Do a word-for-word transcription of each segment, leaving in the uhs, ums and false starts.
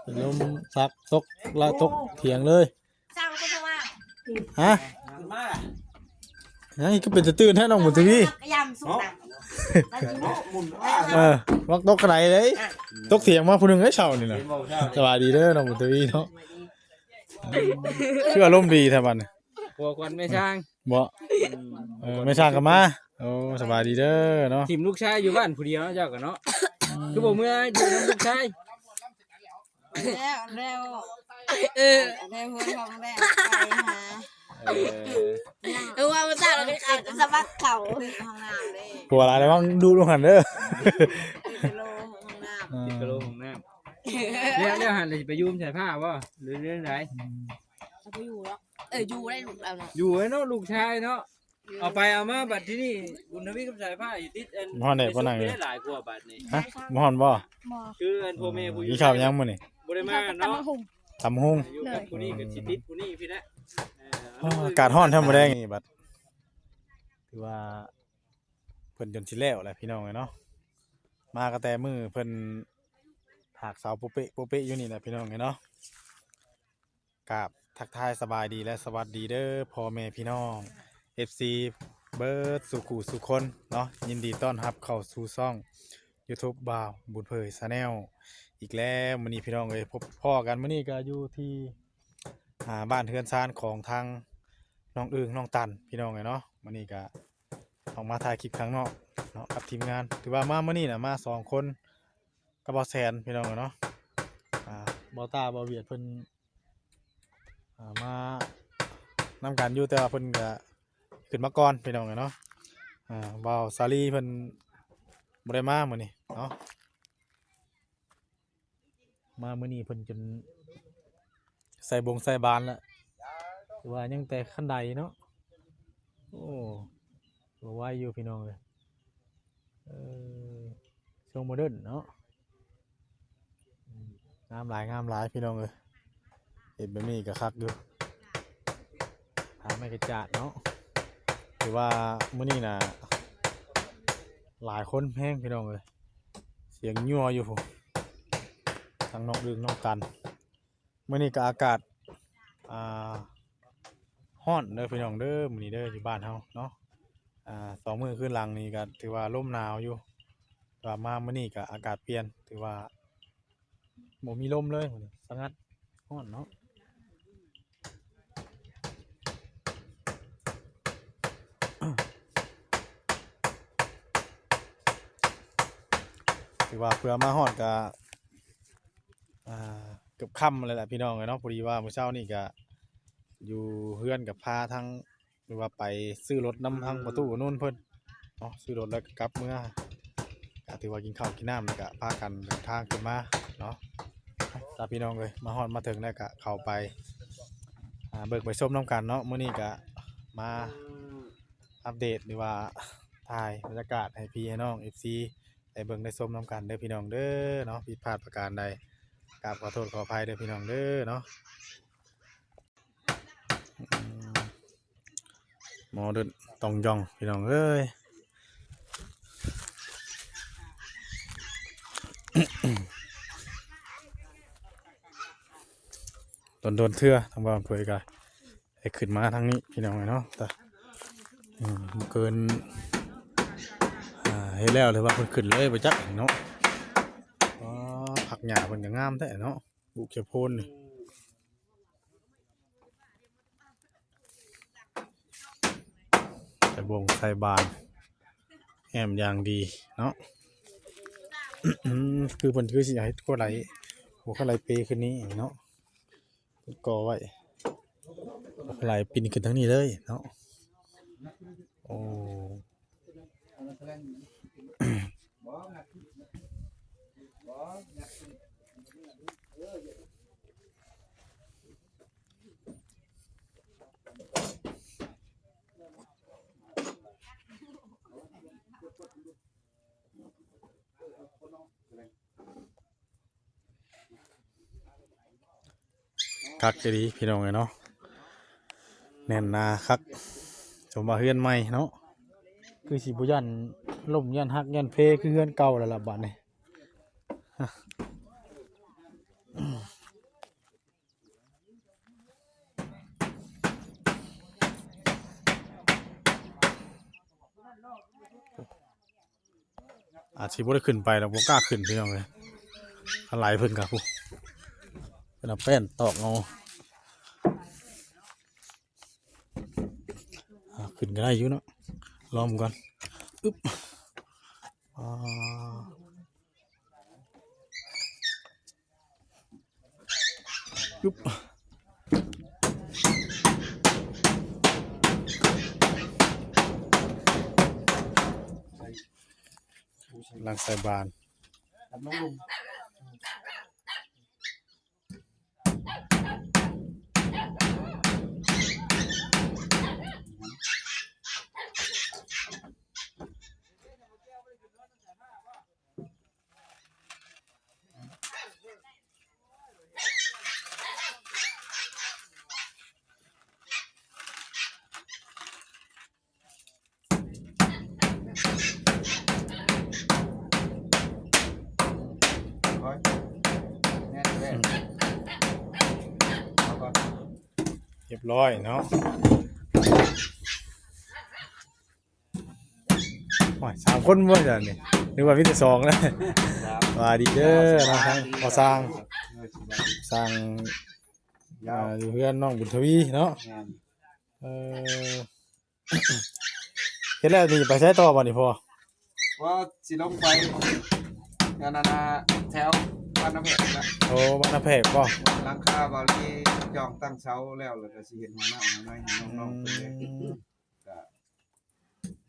เป็นลมพัดตกละตกเถียงเลย สร้างก็เพราะว่า ฮะ ขึ้นมาล่ะ ยังอีกก็เป็นจะตื่นแท้น้องบุญทวี กระยำสุกนะ เนาะหมุนว่า เออ วักตกกระไดเลย ตกเถียงมาผู้หนึ่งไอ้เช้านี่นะ เห็นบอกเช้า สบายดีเด้อน้องบุญทวีเนาะ คืออารมณ์ดีแท้บัดนี้ ผัวควันไม่ช่าง บ่ อืม เออ ไม่ช่างก็มา โอ้ สบายดีเด้อเนาะ ถิ่มลูกชายอยู่บ้านผู้เดียวเนาะเจ้าก็เนาะ อืม คือบ่เมืออยู่นำลูกชาย แล้วแล้ว เออ แล้วเฮือนของแม่ไปหา เออ เออ ว่ามาสร้างแล้วก็ เออ สะบักเขา ห้องน้ำเลย ผัวหลายแล้วมั้ง ดูดลงหั่นเด้อ ติดกะโหลห้องน้ำ อืม ติดกะโหลห้องน้ำ แล้ว แล้วหั่นเลยสิไปอยู่ใส่ผ้าบ่ หรือเรื่องใด อืม เอาไปอยู่แล้ว เออ อยู่ได้ลูกแล้วเนาะ อยู่ไว้เนาะ ลูกชายเนาะ เอาไปเอามาบัดที่นี่ บุญทวีกับสายฟ้าอยู่ติดอัน ฮ้อนแดดบ่นั่งเลย ได้หลายกว่าบัดนี่ ฮะ บ่ฮ้อนบ่ บ่ คืออันพ่อแม่ผู้อยู่ กินข้าวยังมื้อนี่ บ่ได้มาเนาะ ตำบักหุ่ง ตำบักหุ่ง อยู่กับผู้นี้ก็สิติดผู้นี้พี่แหละ เออ อ้อ อากาศฮ้อนแท้มื้อแลงนี่บัด ถือว่าเพิ่นจนสิแล้วแหละพี่น้องเอ้ยเนาะ มาก็แต่มื้อเพิ่นถากเสาโปะเปะโปะเปะอยู่นี่แหละพี่น้องเอ้ยเนาะ กราบทักทายสบายดีและสวัสดีเด้อพ่อแม่พี่น้อง เอฟซี เบิดสู่คู่สู่คนเนาะ ยินดีต้อนรับเข้าสู่ช่อง YouTube บ่าวบุญเผย Channel อีกแล้ว มื้อนี้พี่น้องเอ้ย พบพ้อกันมื้อนี้ก็อยู่ที่ อ่า บ้านเฮือนซานของทางน้องอึ่งน้องตันพี่น้องเอ้ยเนาะ มื้อนี้ก็ออกมาถ่ายคลิปข้างนอกเนาะ กับทีมงาน ถือว่ามามื้อนี้น่ะมาสองคนกับบ่าวแสนพี่น้องเอ้ยเนาะ อ่า บ่าวต้าบ่าวเวียดเพิ่น อ่า มานำกันอยู่ แต่ว่าเพิ่นก็ขึ้นมาก่อนพี่น้องเอ้ยเนาะ อ่า บ่าวสาลีเพิ่นบ่ได้มามื้อนี้เนาะ มามื้อนี้เพิ่นจนใส่บงใส่บานแล้ว ถือว่ายังแต่ขั้นใดเนาะ โอ้ ถือว่าไวอยู่พี่น้องเอ้ย เออ ทรงโมเดิร์นเนาะ อืม งามหลาย งามหลายพี่น้องเอ้ย เห็นแบบนี้ก็คักอยู่ ทางไม้กระจาดเนาะ ถือว่ามื้อนี้น่ะ หลายคนแฮงพี่น้องเอ้ย เสียงยั่วอยู่พุ้น ทั้งน้องอึ่งน้องตัน มื้อนี้ก็อากาศ อ่า ฮ้อนเด้อพี่น้องเด้อ มื้อนี้เด้อ อยู่บ้านเฮาเนาะ อ่า สองมื้อคืนหลังนี้ก็ถือว่าลมหนาวอยู่ แต่ว่ามามื้อนี้ก็อากาศเปลี่ยน ถือว่าบ่มีลมเลยมื้อนี้ สงัด ฮ้อนเนาะ ถือว่าเพื่อมาฮอดก็ อ่า เกือบค่ำเลยแหละพี่น้องเอ้ยเนาะ พอดีว่ามื้อเช้านี่ก็อยู่เฮือนกับพาทั้ง หรือว่าไปซื้อรถนำทางประตูนู่นเพิ่นเนาะ ซื้อรถแล้วก็กลับเมือ ก็ถือว่ากินข้าวกินน้ำแล้วก็พากันเดินทางขึ้นมาเนาะ ถ้าพี่น้องเอ้ยมาฮอดมาถึงแล้วก็เข้าไป อ่า เบิ่งไปชมนำกันเนาะ มื้อนี้ก็มาอัปเดตหรือว่าถ่ายบรรยากาศให้พี่ให้น้อง เอฟซี ได้เบิ่งได้ชมนำกันเด้อพี่น้องเด้อเนาะ ผิดพลาดประการใด กราบขอโทษขออภัยเด้อพี่น้องเด้อเนาะ อืม หมอเดินตองยองพี่น้องเอ้ย โดนๆเทื่อทางบ้านเผยกะ ให้ขึ้นมาทางนี้พี่น้องเนาะ แต่ อืม เกิน อ่า เฮ็ดแล้วหรือว่าเพิ่นขึ้นเลยบ่จักเนาะ อ๋อ ผักหญ้าเพิ่นก็งามแท้เนาะ ปลูกเขียวโพนนี่ ใส่บงใส่บาน แอมอย่างดีเนาะ อืม คือเพิ่นคือสิให้ทั่วไหล หัวเข้าไหลเปขึ้นนี้เนาะ ก่อไว้ ไหลปีนขึ้นทางนี้เลยเนาะ โอ้ คักอีหลีพี่น้องเอ้ยเนาะ แน่นหนาคัก สมว่าเฮือนใหม่เนาะ คือสิบ่ย่านล้มย่านหักย่านเพคือเฮือนเก่าแล้วล่ะบัดนี้ ฮะ อาจสิบ่ได้ขึ้นไปดอก บ่กล้าขึ้นพี่น้องเอ้ย คันไหลเพิ่นกะพุ้น เพิ่นเอาแป้นตอกเอา อ่า ขึ้นกะได้อยู่เนาะ ลองก่อน อึ๊บ อ่า อึ๊บ หลังใส่บาน แน่นแน่น เอาก่อน เรียบร้อยเนาะ โอ้ย สามคนบ่จ้ะนี่ นึกว่ามีแต่สองแล้ว ครับ สวัสดีเด้อ สวัสดี น้องทั้ง ครับ บ่าวสร้าง เออ สวัสดี สร้าง ยาว อ่า อยู่เฮือนน้องบุญทวีเนาะ แม่น เออ เฮ็ดแล้วนี่ไปไสต่อบัดนี้พ่อ ว่าสิลงไป งานนานาแถวบ้านนาแพกนะ โอ้ บ้านนาแพกบ่ หลังคาบาลีจองตั้งเสาแล้ว แล้วก็สิเฮ็ดห้องน้ำห้องในให้น้องๆเพิ่นเด้ อืม ก็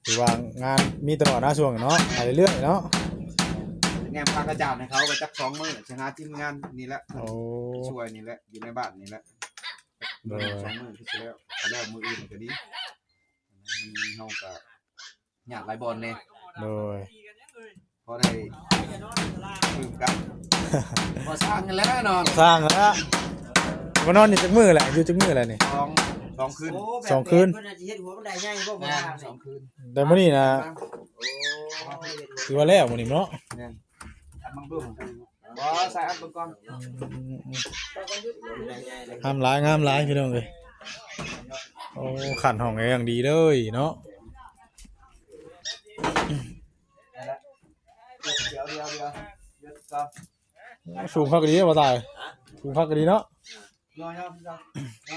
ถือว่างานมีตลอดนะช่วงนี้เนาะ ไปเรื่อยๆเนาะ แนมพากระจาดให้เขาไปจักสองมื้อ สิหาทีมงานนี่แหละ โอ้ ช่วยนี่แหละ อยู่ในบ้านนี่แหละ โดย สองมื้อคือสิแล้ว แล้วมื้ออื่นก็ดี มันเฮาก็ยากหลายบ่อนแน่ โดย พอได้ดื่มกัน พอสร้างกันแล้วนอน สร้างแล้ว มานอนอยู่จักมื้อแหละ อยู่จักมื้อแหละนี่ สอง สองคืน โอ้ สองคืน แบบเพิ่นอาจสิเฮ็ดหัวบันไดใหญ่บ่ แม่น สองคืน แต่มื้อนี้นะ โอ้ ถือว่าแล้วมื้อนี้เนาะ แม่น อัดมังเบิ่ง บ่ ใส่อัดเบิ่งก่อน อืม งามหลาย งามหลายพี่น้องเอ้ย โอ้ ขันห้องอย่างดีเลยเนาะ เดี๋ยว เดี๋ยว เดี๋ยว เดี๋ยวก่อน สูงคักอีหลีบ่าวตาย สูงคักอีหลีเนาะ ย่อ ย่อ ย่อ ย่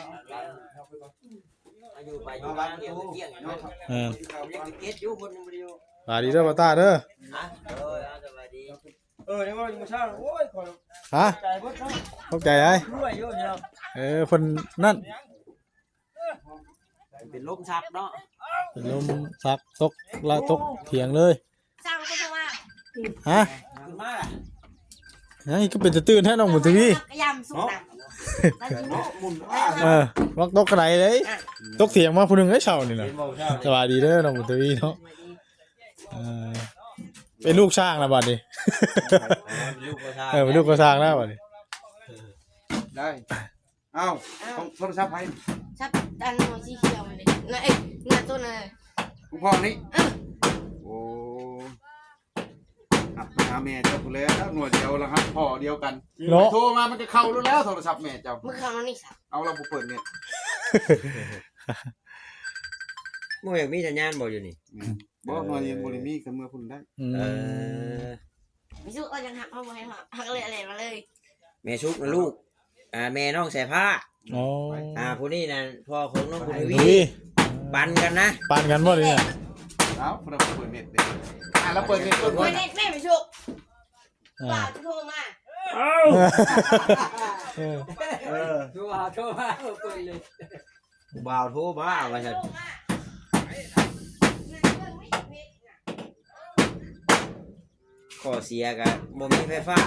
อ ย่อไปก่อน อยู่ไปอยู่มาเดี๋ยวเที่ยงเนาะ เออ ยังสิเก็ดอยู่ คนยังบ่ได้อยู่ สบายดีเด้อบ่าวตาเด้อ ฮะ เออ เอาสบายดี เออ เดี๋ยวว่าอยู่มื้อเช้า โอ้ย ขอ ฮะ ใจเบิดเนาะ ขอบใจไอ้ รวยอยู่เนาะ เออ เพิ่นนั่น เป็นลมชักเนาะ เป็นลมชักตกละตกเถียงเลย สร้างก็จะว่า ฮะ ขึ้นมาล่ะ ยังก็เป็นจะตื่นแท้น้องบุญทวี กระยำสุกนะ เออ มักตกกระไดเลย อ่ะ ตกเถียงมาผู้หนึ่งไอ้เช้านี่นะ เห็นบ่เช้านี่ สบายดีเด้อน้องบุญทวีเนาะ เออ เป็นลูกช้างแล้วบัดนี้ ลูกก็ช้าง เออ เป็นลูกก็ช้างแล้วบัดนี้ ได้ อ้าว อ้าว โทรศัพท์ไผ ชับอันสีเขียวนี่นะ เอ้ย หน้าตัวน่ะ ของพ่อนี่ เออ โอ้ หักไปหาแม่เจ้าพู้นแหล้ว หน่วยเดียวละครับ พ่อเดียวกัน เนาะ โทรมามันก็เข้าแล้ว โทรศัพท์แม่เจ้า มึงเข้ามานี่ซะ เอา เราบ่เปิดเน็ต บ่อยากมีสัญญาณบ่อยู่นี่ อืม บ่ หน่วยยังบ่ได้มี คันเมือพู้นได้ อืม เออ มีสุกเอายังหักเอาบ่ให้หัก หักเลยอะไรมาเลย แม่ชุกนะลูก อ่า แม่น้องสายฟ้า อ๋อ อ่า ผู้นี้นะ พ่อของน้องบุญทวี บุญทวี ปันกันนะ ปันกันบ่เนี่ย เอ้า เพิ่นเปิดเน็ตเด้ อ่า แล้วเปิดเน็ตเปิด เปิดเน็ตแม่ไปชุก อ่า บ่าวโทรมา เอ้า เออ เออ โทรหา โทรมา เปิดเลย บ่าวโทรมาว่าซั่น ข้อเสียก็บ่มีไฟฟ้า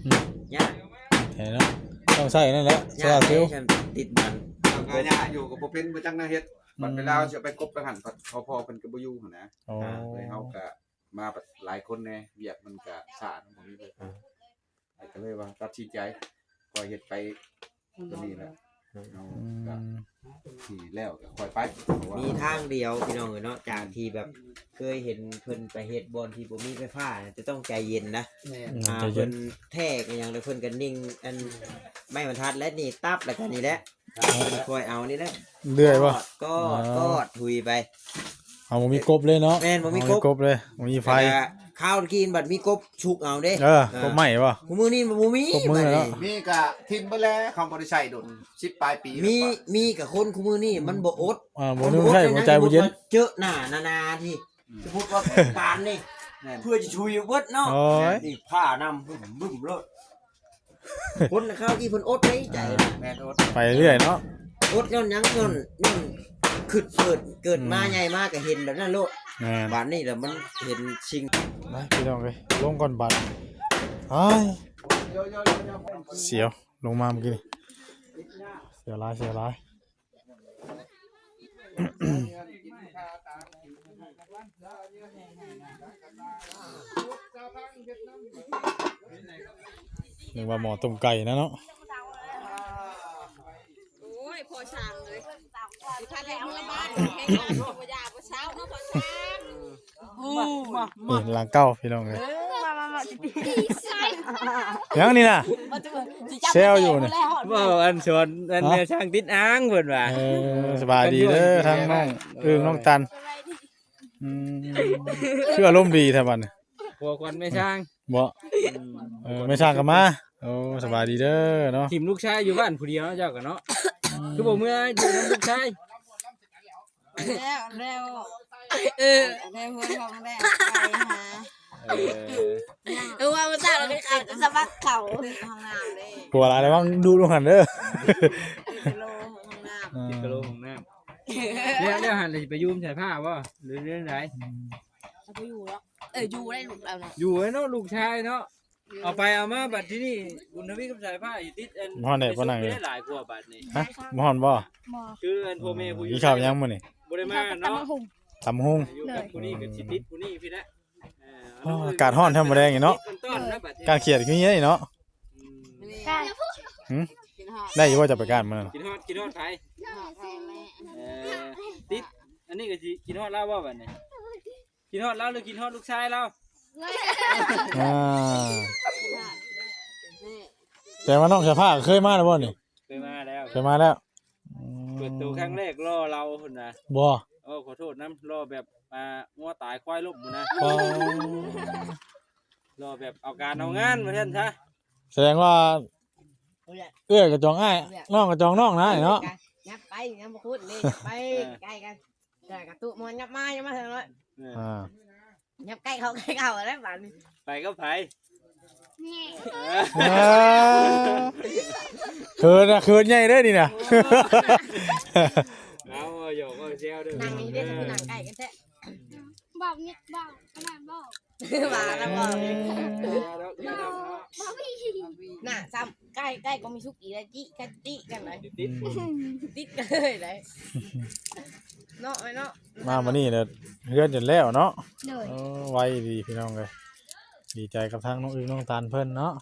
อืม ยาก แท้เนาะ ต้องใช้นั่นแหละ โซ ยาก ลาร์เซลล์ เด้ ติดบัน ทำงานยากอยู่ก็บ่เป็น บ่จักแนวเฮ็ด บัดเวลา อืม สิเอาไปกบไปหั่น พอ พอเพิ่นก็บ่อยู่หั่นนะ อ๋อ อ่า เลยเฮาก็มาบัดหลายคนแน่ เวียกมันก็ช้า มันบ่มีไฟฟ้า อ่า ก็เลยว่าตัดสินใจ ค่อยเฮ็ดไปตัวนี้แหละ อืม เอา อืม ก็ที่แล้วก็ค่อยไป มีทางเดียวพี่น้องเอ้ยเนาะ จากที่แบบเคยเห็นเพิ่นไปเฮ็ดบ่อนที่บ่มีไฟฟ้านะ จะต้องใจเย็นนะ แม่น อืม อ่า ใจเย็น เพิ่นแทกอหย่างแล้วเพิ่นก็นิ่ง อันไม้บรรทัดและนี่ตับ แล้วก็นี่แหละ ครับ เพิ่นค่อยเอานี่แหละ เลื่อยบ่ กอด กอด อ๋อ กอด ถุยไป เอาบ่มีกบเลยเนาะ แม่น บ่มีกบ เอาบ่มีกบเลย บ่มีไฟ แต่คราวกินบัดมีกบชุกเอาเด้ เออ เออ กบใหม่บ่ คู่มื้อนี้มันบ่มี กบมื้อ บัดนี้ เนาะ มีกะถิ่มไปแล้ว เขาบ่ได้ใช้โดน สิบปลายปี มี แล้ว มีกับคนคู่มื้อนี้มันบ่อด อ่า บ่ มันบ่ นึ่งใช่ อด หัวใจบ่เย็น เจอหน้านานาที่ สมมุติว่าปานนี่ แม่น เพื่อจะช่วยเบิดเนาะ โอ้ย นี่ผ้านำบึ้มๆโลด คนข้าวที่เพิ่นอดในใจนะ แม่นอด ไปเรื่อยเนาะ อดย้อนหยัง ย้อน ย้อนคิดเกิด เกิดมา อืม ใหญ่มาก็เห็นแบบนั้นโลด แม่น บาดนี้แหละมันเห็นสิ่ง ไปพี่น้องเอ้ย ลงก่อนบาด อ้าย เสียว ลงมาเมื่อกี้นี่ เสียวหลาย เสียวหลาย นึกว่าหม้อต้มไก่นะเนาะ โอ้ย พอช่างเลย สิพาเด็กเมือบ้าน ให้นอนบ่อยากบ่เช้าเนาะ พอช่าง โอ้ นี่หลังเก่าพี่น้องเอ้ย เออ มา มา มา สิ ยังนี่นะ มาจะ แซวอยู่นี่ แล้ว ว่าอันสวน อัน ฮะ แม่ช่างติดอ่างเพิ่นว่า เออ สบายดีเด้อ ทั้งน้องอึ่งน้องตัน อืม คืออารมณ์ดีแท้บัดนี้ ผัวขวัญแม่ช่าง บ่ อืม เออ แม่ช่างก็มา โอ้ สบายดีเด้อเนาะ ถิ่มลูกชายอยู่บ้านผู้เดียวเนาะ เจ้าก็เนาะ อืม คือบ่เมืออยู่นำลูกชาย แล้ว แล้ว เออ แล้วหัวทองแล้ว ไปหา เออ เออ ว่ามันสร้างแล้วก็ขาดสะบักเขา ห้องน้ำเด้ ผัวหลายระวังดูลูกหันเด้อ ติดกะโหลห้องน้ำ อ่า ติดกะโหลห้องน้ำ แล้ว แล้วหันเลยไปอยู่ใส่ผ้าบ่ หรือเรื่องใด อืม เอาไปอยู่แล้ว เออ อยู่ได้ลูกเรานะ อยู่ไว้เนาะ ลูกชายเนาะ เอาไปเอามาบัดที่นี่ บุญทวีกับสายฟ้าอยู่ติดอัน บ่ฮอดได้บ่นั่งเลย ได้หลายกว่าบัดนี่ ฮะ บ่ฮอดบ่ บ่ คืออันพ่อแม่ผู้อยู่ กินข้าวยังมื้อนี่ บ่ได้มาเนาะ ตำบักหุ่ง ตำบักหุ่ง อยู่กับผู้นี้ก็สิติดผู้นี้พี่ละ เออ โอ้ อากาศร้อนแท้มื้อแลงนี่เนาะ ติดต้นๆนะบัดนี้ การเขียดคือเงี้ยนี่เนาะ อืม กล้า หึ กินฮอด ได้อยู่บ่จะไปการมื้อนั้น กินฮอด กินฮอดไผ กินฮอดไผแม่ เออ ติด อันนี้ก็สิกินฮอดลาวบ่บัดนี้ กินฮอดลาวหรือกินฮอดลูกชายลาว อ่า นี่ แต่ว่าน้องสายฟ้าเคยมาแล้วบ่นี่ เคยมาแล้ว เคยมาแล้ว อืม เปิดตัวครั้งแรกรอเราพุ่นนะ บ่ โอ้ ขอโทษนำ รอแบบ อ่า งัวตายควายล้มพุ่นนะ บ่ รอแบบเอาการเอางานว่าซั่นซะ แสดงว่า เอื้อยกะจองอ้าย น้องกะจองน้องนะเนาะ ยับไป ยับบ่คุ้นเลย ยับไป เออ ใกล้กัน แต่กะตุมอนยับมา ยับมาเถอะเนาะ เออ อ่า ยับใกล้เขา ใกล้เขาแล้วบาดนี้ ไปกับไผ เออ เออ เขินนะ เขินใหญ่เด้อนี่นะ เอาหยอกเอาแซวเด้อ นั่งนี่เด้อ นั่งใกล้กันแท้ บอกเนี่ยบอกขนาดบอก มาแล้วบอก เออ น่ะ ซ้ำใกล้ ใกล้ก็มีสุกี้แล้วจิกันจิกันเลย ติด ติดกันเลยเลย เนาะไอ้เนาะ มามื้อนี้เนี่ยเฮือนจนแล้วเนาะ โดย เออ ไวดีพี่น้องเอ้ย ดีใจกับทางน้องอึ่งน้องตันเพิ่นเนาะ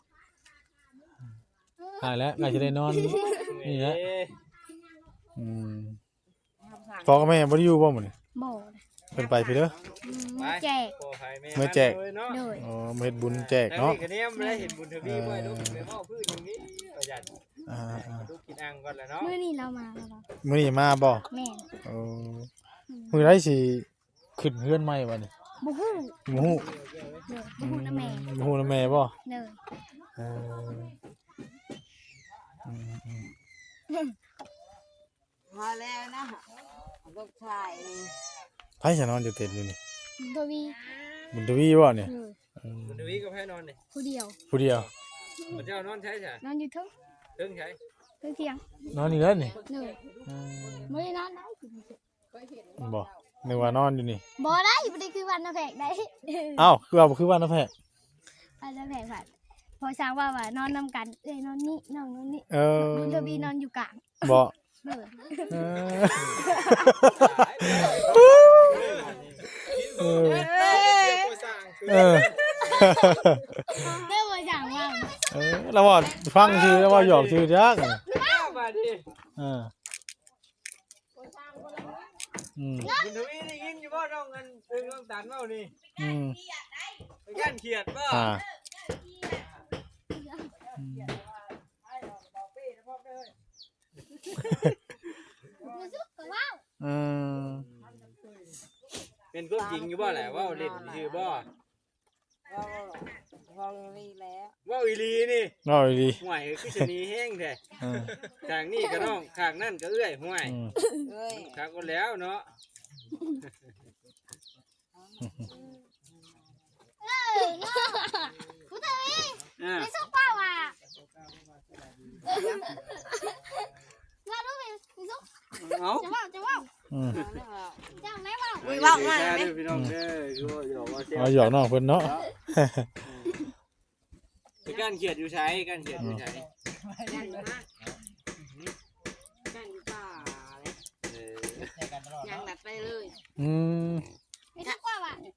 ตายแล้ว ใกล้จะได้นอน นี่แหละ เอ้ย อืม พ่อกับแม่บ่ได้อยู่บ่มื้อนี้ บ่ เพิ่นไปพี่เด้อ อืม มื้อแจก พ่อไผแม่ มื้อแจก มันเลยเนาะ โดย อ๋อ มาเฮ็ดบุญแจกเนาะ ทางนี้ก็เนี่ยไม่ได้เห็นบุญทวีบ่อยลูก เออ ไปเว้าพื้นอย่างนี้ ประหยัด อ่าๆ ลูกกินอ่างก่อนแหละเนาะ มื้อนี้เรามาแล้วบ่ มื้อนี้มาบ่ แม่น โอ้ อืม มื้อใดสิขึ้นเฮือนใหม่บัดนี้ บ่ฮู้ บ่ฮู้ โดย บ่ฮู้นำแม่ อืม บ่ฮู้นำแม่บ่ โดย เออ อืมๆ พอแล้วนะ ลูกชายนี่ ไผจะนอนอยู่เต็นท์อยู่นี่ บุญทวี บุญทวีบ่เนี่ย โดย เออ บุญทวีกับไผนอนนี่ ผู้เดียว ผู้เดียว พระเจ้านอนใช้จ้ะ นอนอยู่เทิง เทิงใช้ เทิงเตียง นอนนี่เลยนี่ โดย เออ บ่ได้นอนได้ บ่ นึกว่านอนอยู่นี่ บ่ได้ บ่ได้คือบ้านนาแพกได้ อ้าว คือว่าบ่คือบ้านนาแพก บ้านนาแพกพัด พอช้างว่าว่านอนนำกัน เอ้ยนอนนี่ น้องนอนนี่ เออ บุญทวีนอนอยู่กลาง บ่ เออ เออ เออ เออ เด้อบ่ช้างว่า เออ แล้วว่าฟังชื่อ แล้วว่าหยอกชื่อจัก เออ อืม บุญทวีได้ยินอยู่บ่น้องอัน เอิ้นน้องตันเว้านี่ อืม ไปย่านเขียดบ่ อ่า อืม อืม ความจริงอยู่บ่แหละ เว้าเล่นซื่อบ่ เว้า เว้าอีหลีแหละ เว้าอีหลีนี่ เว้าอีหลี ห่วย คือชะนีแฮงแท้ เออ ข้างนี้ก็น้อง ข้างนั้นก็เอื้อย ห่วย อืม เอ้ย คักหมดแล้วเนาะ เออเนาะ ผู้เฒ่าเอ้ย อ่า ไม่สู้เปล่าอ่ะ ว่ารู้ไหม ไม่สู้ เอ้า จะเว้า จะเว้า อืม เจ้าแม่เว้า อุ้ย เว้ามาไหม เด้อพี่น้องเด้อ คือว่าหยอกว่าแซว เอาหยอกน้องเพิ่นเนาะ เนาะ อืม ไปก้านเขียดอยู่ไส ก้านเขียดอยู่ไส ย่างอยู่นะ ย่างอยู่ป่าเลย เออ ย่างลัดไปเลย อืม ไม่ต้องกลัวว่ะ มี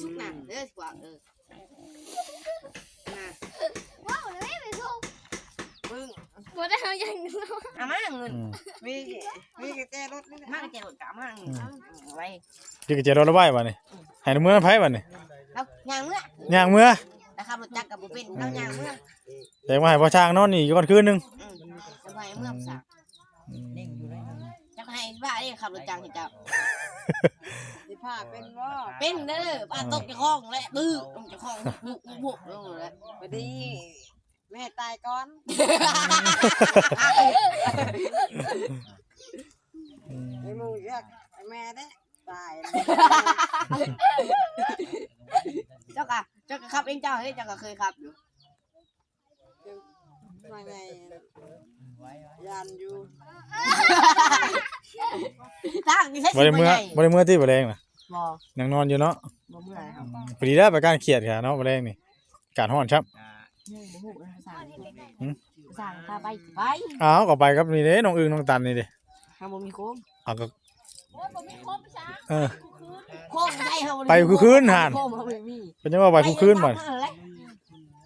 ชุกหนังเด้อสิกว่า เออ มา ว้าวเลยไม่ถูก มึง บ่ได้เอาอย่างเดียว เอามาเงิน อืม มี มีกุญแจรถนี่นะ มากุญแจรถกะมา อืม เอาไว้ ที่กุญแจรถเอาไว้บัดนี้ ให้เมือไผบัดนี้ เอาย่างเมือ ย่างเมือ แล้วขับรถจักรก็บ่เป็น เอาย่างเมือ แต่ว่าให้พ่อช่างนอนนี่อยู่ก่อนคืนหนึ่ง อืม จะไปเมืองสาม อืม จักให้ว่าเอ้ยขับรถจักรให้เจ้า สิพาเป็นบ่ เป็นเด้อ ว่าตกเจ้าของแหละ บื้อตกเจ้าของ บุกบุกบุกลงเลย พอดี แม่ตายก่อน อืม ไอ้หมูยักษ์ ไอ้แม่เด้ ตาย เจ้าก็ เจ้าก็ขับเองเจ้า เฮ้ย เจ้าก็เคยขับอยู่ ว่าไง ย่านอยู่ ทางนี่ใช่ บ่ได้เมือ สิบ่ใหญ่ บ่ได้เมือติบ่แลงน่ะ บ่ ยังนอนอยู่เนาะ บ่เมือครับ อืม พอดีแล้วไปก้านเขียดค่ะเนาะ บ่แลงนี่ อากาศร้อนครับ ยังบ่ฮู้นะภาษา หืม ภาษาพาไป ไป อ้าว ก็ไปกับนี่เด้ น้องอึ่งน้องตันนี่เด้ เฮาบ่มีโคม เอาก็ โอ้ย บ่มีโคมไปซะ เออ โคมใส่เฮาบ่มี ไปคือคืนหั่น โคมเฮาบ่มี เป็นจังว่าไปคือคืนบัด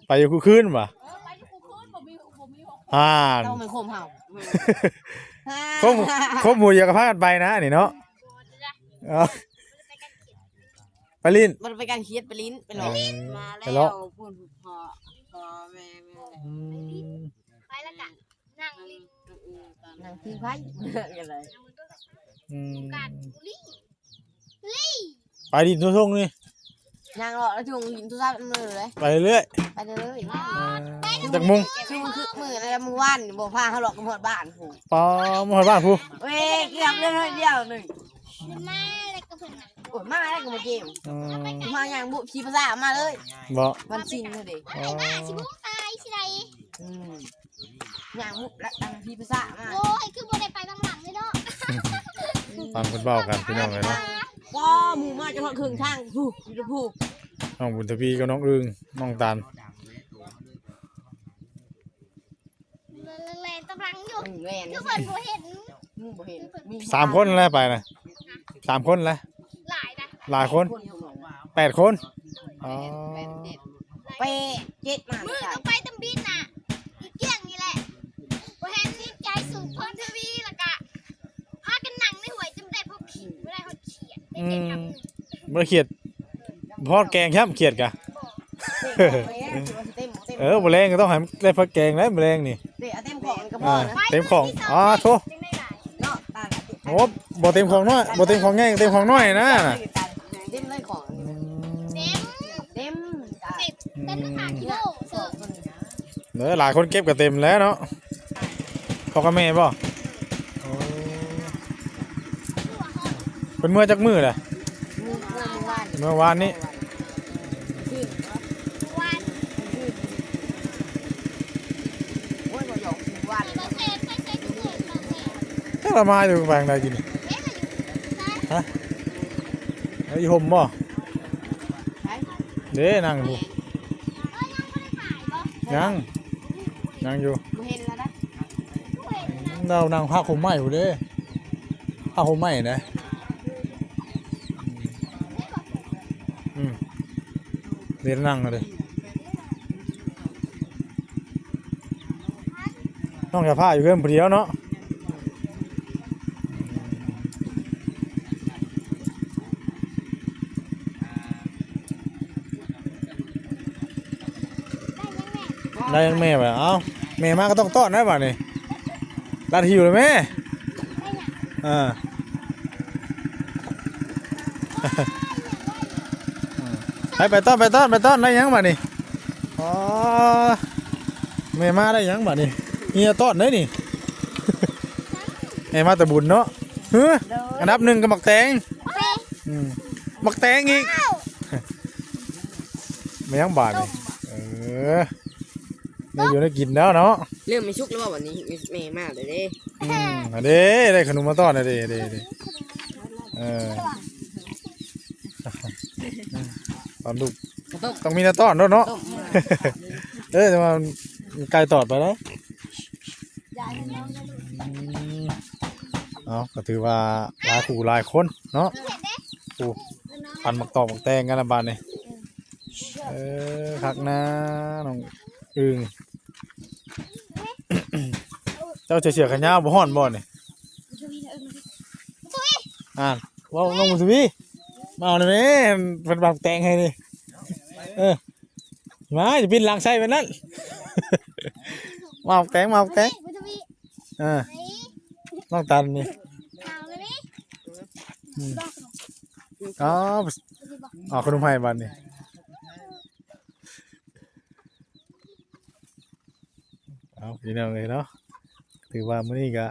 ไปอยู่คือคืนวะ เออ ไปอยู่คือคืน บ่มี บ่มีหก อ่าน ต้องเป็นโคมเฮา โคม โคมหมู่เดียวก็พากันไปนะนี่เนาะ อ๋อ ไปลิ้น มันไปกางเขียดไปลิ้น ไปหลอก เออ มา ไป แล้ เลาะ ว พูดพ่อ พ่อแม่แม่ อืม ไปแล้วกะ นั่งลิ้น นั่งพิงไพ่ อะไร อืม กัดบุหรี่ บุหรี่ ไปดินทุ่งๆนี่ ย่างเลาะแล้วช่วงกินทุกท่านมือเลย ไปเรื่อย ไปเลย เออ จักโมง คือมือคือมือแล้วมือวานนี่บอกพาเขาเลาะกับหมดบ้านผู้ ปอมาฮอดบ้านผู้ เว้ย เกือบเลยเดียวหนึ่ง มันมาอะไรกับเพิ่นน่ะ โอ้ย มาอะไรกับมาเกม อืม มาอย่างบุขี่ภาษามาเลย บ่ วันชินเลยเด้ อ๋อ มาสิบุกตายสิใด อืม ย่างมุกและตังพีภาษามา โอ้ย คือบ่ได้ไปบางหลังเลยเนาะ ฟังเพิ่นเว้ากันพี่น้องเอ้ยเนาะ ก็หมู่มาจะฮอดครึ่งทางผู้อยู่ผู้ น้องบุญทวีกับน้องอึ่ง น้องตาล แล่นตามหลังอยู่ อืม แล่น คือเพิ่นบ่เห็น อืม บ่เห็น มี สามคนแล้วไปนะ สามคนแล้ว หลายนะ หลายคน คนอยู่หมู่ แปดคน อ๋อ แปดเจ็ด แปดเจ็ดมา มือก็ไปตำบินน่ะ อีเกี้ยงนี่แหละ บ่เห็นจิตใจสู่พรทวีแล้วกะ พากันนั่งในห้วยจนได้พบขีด บ่ได้ฮอดเขียด ได้แต่ทำ อืม บ่ได้เขียด พอดแกงครับเขียดกะ เต็ม เต็ม เออ มื้อแลงก็ต้องให้มันได้พอดแกงแล้วมื้อแลงนี่ เต็ม เต็มของก็พอ อ่า นะ เต็มของ อ๋อ โถ จังได้หลาย เนาะ ตาล โอ้ บ่เต็มของน้อย บ่เต็มของใหญ่ เต็มของน้อยนะ เต็มเลยของ อืม เต็ม เต็ม เต็ม เต็มทุกถาดกิโล เสิร์ฟ เด้อ หลายคนเก็บก็เต็มแล้วเนาะ พ่อกับแม่บ่ โอ้ เพิ่นเมือจักมื้อแหละ มื้อ มื้อวาน เมือวานนี้ มื้อวาน โอ้ย บ่หยอกมื้อวาน จักละมาอยู่แปลงใดกินนี่ ฮะ เอ้ย อยู่ห่มบ่ ไผ เด้นั่งอยู่ ยัง ยังอยู่ บ่เห็นแล้วนะ เรานั่งพักห่มไม้อยู่เด้ ผ้าห่มใหม่นะ อืม เรียนนั่งเลย น้องอย่าผ้าอยู่เพื่อนผู้เดียวเนาะ ได้ยังแม่ ได้ยังแม่ไป เอ้า แม่มาก็ต้องต้อนได้ป่ะนี่ ลัดหิวเลยแม่ อ่า ไปไปต้อนไปต้อนไปต้อนได้หยังบัดนี้ อ๋อ แม่มาได้หยังบัดนี้ เฮียต้อนได้นี่ แม่มาแต่บุญเนาะ เฮ้อ อันดับหนึ่งก็หมักแตง อืม หมักแตงอีก ไม่ยังบาดนี่ เออ ได้อยู่ได้กินแล้วเนาะ เริ่มไม่ชุกแล้วว่าวันนี้แม่มาเลยเด้ อืม อันเด้ ได้ขนมมาต้อนนะเด้ เด้ เด้ เออ ตอนลูก กระต้ม ต้องมีหน้าต้อนด้วยเนาะ ต้ม เออ แต่ว่ามันไกลตอดไปแล้ว อืม เอา ก็ถือว่าหลายคู่หลายคนเนาะ โอ้ ปั่นหมากตอกหมากแตงกันละบาดนี่ เออ คักนะน้องอึ่ง เจ้าเสื้อแขนยาวบ่ฮ้อนบ่นี่ อ่า เว้าน้องบุญทวี มาเอาหน่อยแม่ เพิ่นหมากแตงให้นี่ เออ มา จะปิ้นหลังใส่ไปนั่น หมากแตง หมากแตง บุญทวี เออ ไหน น้องตันนี่ เอาเลยนี่ อืม บอกหน่อย อ๋อ บุญทวีบอก อ๋อ ขนมไทยบ้านนี่ เอาพี่น้องเลยเนาะ ถือว่ามื้อนี้ก็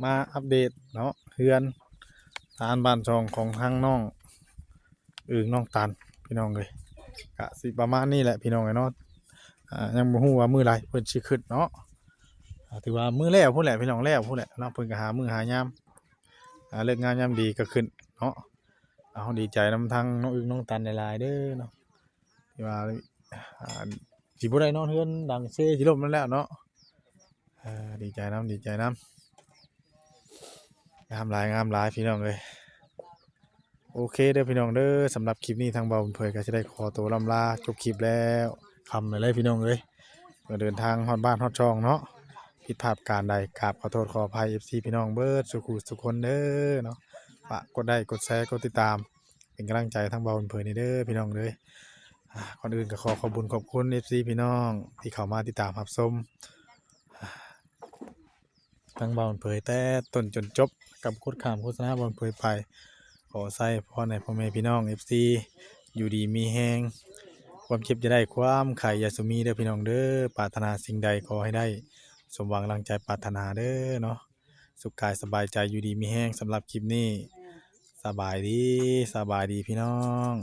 มาอัปเดตเนาะ เฮือนซานบ้านช่องของทางน้องอึ่งน้องตัน พี่น้องเลย ก็สิประมาณนี้แหละพี่น้องเอ้ยเนาะ อ่า ยังบ่ฮู้ว่ามื้อใดเพิ่นสิขึ้นเนาะ อ่า ถือว่ามื้อแล้วพู้นแหละพี่น้อง แล้วพู้นแหละเนาะ เพิ่นก็หามื้อหายาม อ่า เลิกงามยามดีก็ขึ้นเนาะ เอา ดีใจนำทางน้องอึ่งน้องตันหลายๆเด้อเนาะ ที่ว่า อ่า สิบ่ได้นอนเฮือนดังเซ่สิล่มนั่นแหละเนาะ เออ ดีใจนำ ดีใจนำ งามหลาย งามหลายพี่น้องเอ้ย โอเคเด้อพี่น้องเด้อ สำหรับคลิปนี้ทางเบาบุญเผยก็จะได้ขอตัวล่ำลาจบคลิปแล้ว ค่ำแล้วเลยพี่น้องเอ้ย ก็เดินทางฮอดบ้านฮอดช่องเนาะ ผิดพลาดประการใดกราบขอโทษขออภัย เอฟซี พี่น้องเบิดสู่คู่สู่คนเด้อเนาะ ฝากกดไลค์กดแชร์กดติดตาม เป็นกำลังใจทางเบาบุญเผยนี่เด้อพี่น้องเด้อ อ่า ก่อนอื่นก็ขอขอบคุณขอบคุณ เอฟซี พี่น้องที่เข้ามาติดตามรับชม อ่า ทางเบาบุญเผยแต่ต้นจนจบ กับโฆษณาโฆษณาเบาบุญเผยไป ขออวยพรให้พ่อแม่พี่น้อง เอฟซี อยู่ดีมีแฮง ความเจ็บอย่าได้ความไข้อย่าสุมีเด้อพี่น้องเด้อ ปรารถนาสิ่งใดขอให้ได้สมหวังดังใจปรารถนาเด้อเนาะ สุขกายสบายใจอยู่ดีมีแฮง สำหรับคลิปนี้ สบายดี สบายดีพี่น้อง